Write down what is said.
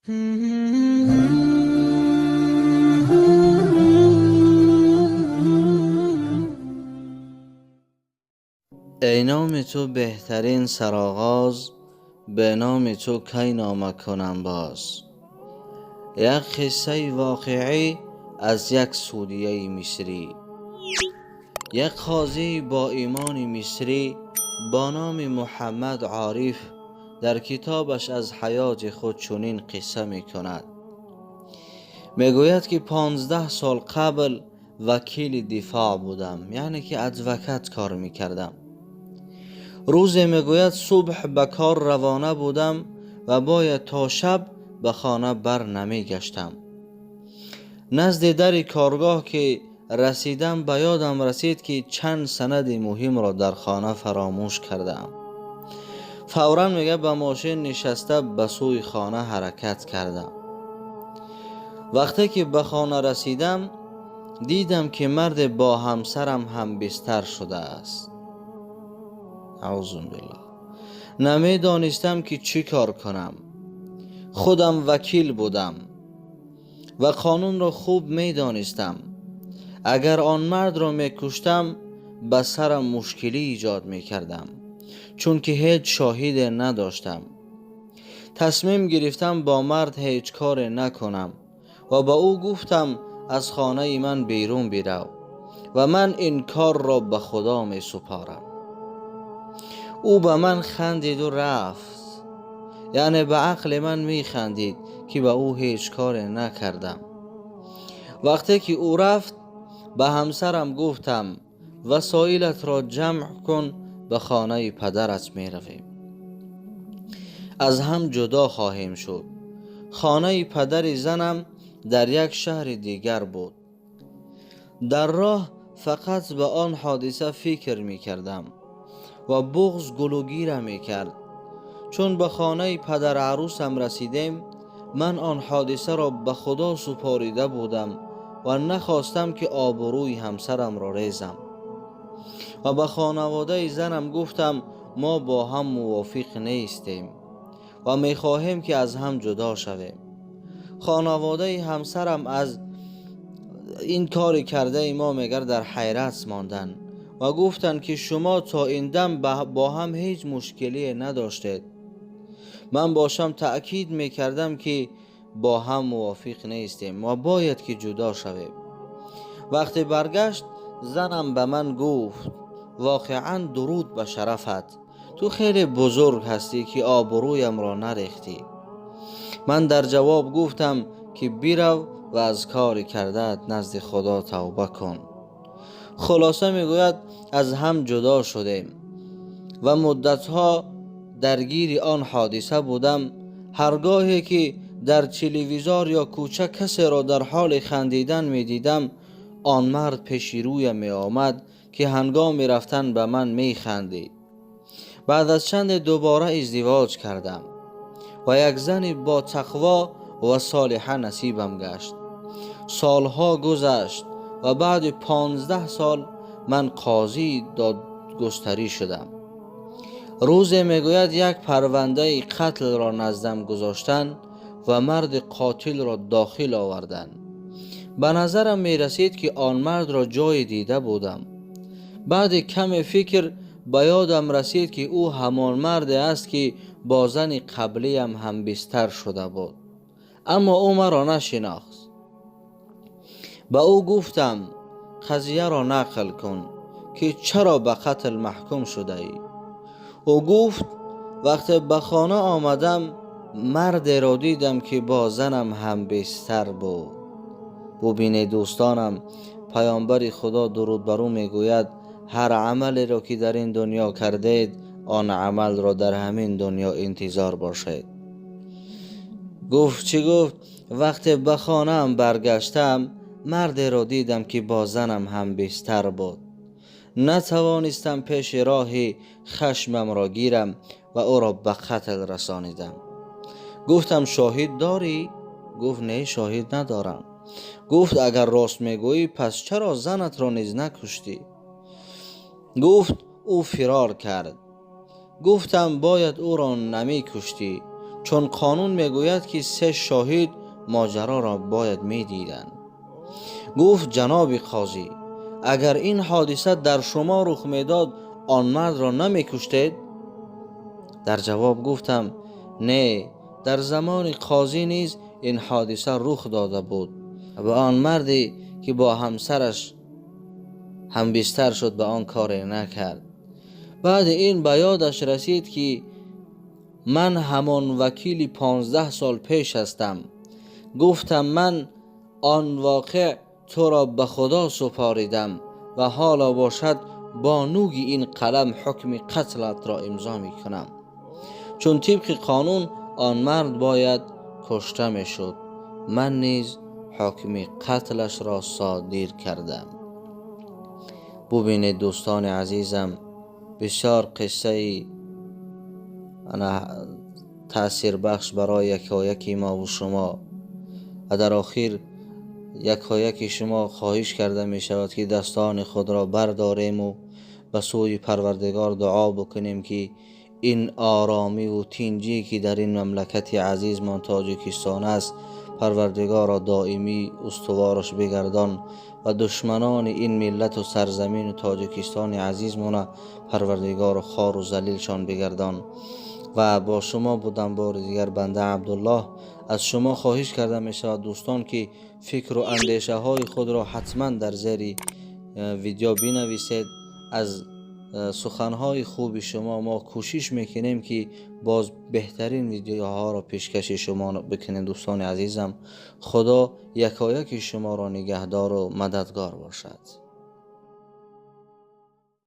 Эй номи ту беҳтарин сароғоз, бе номи ту кай нома кунам боз. Як қиссаи воқеӣ аз як судияи мисрӣ. Як қозии боимони мисрӣ бо номи Муҳаммад Ориф дар китобаш аз ҳаёти худ чунин қисса мекунад. Мегӯяд, ки 15 сол қабл вакили дифоъ будам, яъне ки адвокат кор мекардам. Рӯзе, мегӯяд, субҳ ба кор равона будам ва бояд то шаб ба хона бар намегаштам. Назди дари коргоҳ ки расидам, ба ёдам расид, ки чанд санади муҳимро дар хона фаромӯш кардаам. Фавран, мега, ба мошин нишаста, ба сӯи хона ҳаракат кардам. Вақте ки ба хона расидам, дидам, ки марде бо ҳамсарам ҳамбистар шудааст. Аъузу биллоҳ. Намедонистам, ки чӣ кор кунам. Худам вакил будам ва қонунро хуб медонистам. Агар он мардро мекуштам, ба сарам мушкилӣ эҷод мекардам, чунки ҳеҷ шоҳиде надоштам. Тасмим гирифтам бо мард ҳеҷ коре накунам ва ба ӯ гуфтам: «Аз хонаи ман берун бирав ва ман ин корро ба Худо месупорам». Ӯ ба ман хандиду рафт, яъне ба ақли ман механдид, ки ба ӯ ҳеҷ коре накардам. Вақте ки ӯ рафт, ба ҳамсарам гуфтам: «Васоилатро ҷамъ кун, ба хонаи падарат меравем, аз ҳам ҷудо хоҳем шуд». Хонаи падари занам дар як шаҳри дигар буд. Дар роҳ фақат ба он ҳодиса фикр мекардам ва буғз гулӯгира мекард. Чун ба хонаи падарарӯсам расидем, ман он ҳодисаро ба Худо супорида будам ва нахостам, ки обрӯи ҳамсарамро резам, ва ба хонаводаи занам гуфтам: «Мо бо ҳам мувофиқ нестем ва мехоҳем, ки аз ҳам ҷудо шавем». Хонаводаи ҳамсарам аз ин кори кардаи мо, мегар, дар ҳайрат монданд ва гуфтанд, ки шумо то ин дам бо ҳам ҳеҷ мушкилие надоштед. Ман бошам таъкид мекардам, ки бо ҳам мувофиқ нестем ва бояд ки ҷудо шавем. Вақте баргашт, занам ба ман гуфт: «Воқеан, дуруд ба шарафат, ту хеле бузург ҳастӣ, ки обрӯямро нарехтӣ». Ман дар ҷавоб гуфтам, ки бирав ва аз кори кардаат назди Худо тавба кун. Хулоса, мегӯяд, аз ҳам ҷудо шудем ва муддатҳо даргири он ҳодиса будам. Ҳаргоҳе ки дар телевизор ё кӯча касеро дар ҳоли хандидан медидам, он мард пеши рӯям меомад, ки ҳангоми рафтан ба ман механдид. Баъд аз чанде дубора издивоҷ кардам ва як зани бо тақво ва солиҳа насибам гашт. Солҳо гузашт ва баъди 15 сол ман қозии додгустарӣ шудам. Рӯзе, мегӯяд, як парвандаи қатлро наздам гузоштанд ва марди қотилро дохил оварданд. Ба назарам мерасид, ки он мардро ҷое дида будам. Баъди каме фикр ба ёдам расид, ки ӯ ҳамон марде аст, ки бо зани қаблиям ҳамбистар шуда буд, аммо ӯ маро нашинохт. Ба ӯ гуфтам: «Қазияро нақл кун, ки чаро ба қатл маҳкум шудаӣ?» Ӯ гуфт: «Вақте ба хона омадам, мардеро дидам, ки бо занам ҳамбистар буд». Бубинед, дӯстонам, паёмбари Худо, дуруд бар ӯ, мегӯяд: «Ҳар амалеро ки дар ин дунё кардед, он амалро дар ҳамин дунё интизор бошед». Гуфт, чӣ гуфт? «Вақте ба хонаам баргаштам, мардеро дидам, ки бо занам ҳамбистар буд. Натавонистам пеши роҳи хашмамро гирам ва ӯро ба қатл расонидам». Гуфтам: «Шоҳид дорӣ?» Гуфт: «Не, шоҳид надорам». Гуфт: «Агар рост мегӯӣ, пас чаро занатро низ накуштӣ?» Гуфт: «Ӯ фирор кард». Гуфтам: «Бояд ӯро намекуштӣ. Чун қонун мегӯяд, ки се шоҳид моҷароро бояд медиданд. Гуфт: ҷаноби қозӣ, агар ин ҳодиса дар шумо рух медод, он мардро намекуштед? Дар ҷавоб гуфтам: не, дар замони қозӣ низ ин ҳодиса рух дода буд ва он марде ки бо ҳамсараш ҳамбистар шуд, ба он коре накард. Баъд ин ба ёдаш расид, ки ман ҳамон вакили 15 сол пеш ҳастам. Гуфтам: ман он воқеъ туро ба Худо супоридам ва ҳоло бошад бо нӯги ин қалам ҳукми қатлатро имзо мекунам, чун тибқи қонун он мард бояд кушта мешуд. Ман низ ҳукми қатлашро содир кардам. Бубинед, дӯстони азизам, бисёр қиссаи таъсирбахш барои якояки мову шумо. Ва дар охир якояки шумо хоҳиш карда мешавад, ки дастони худро бардорему ба сӯи Парвардигор дуо бикунем, ки ин оромиву тинҷӣ, ки дар ин мамлакати азизмон Тоҷикистон аст, Парвардигорро доимӣ устувораш бигардон ва душманони ин миллату сарзамину Тоҷикистони азизмона Парвардигору хору залилшон бигардон. Ва бо шумо будам бори дигар банда Абдуллоҳ. Аз шумо хоҳиш карда мешавад, дӯстон, ки фикру андешаҳои худро ҳатман дар зери видео бинависед. Аз суханҳои хуби шумо мо кӯшиш мекунем, ки боз беҳтарин видеоҳоро пешкаши шумо бикунем. Дӯстони азизам, Худо якояки шуморо нигаҳдору мададгор бошад.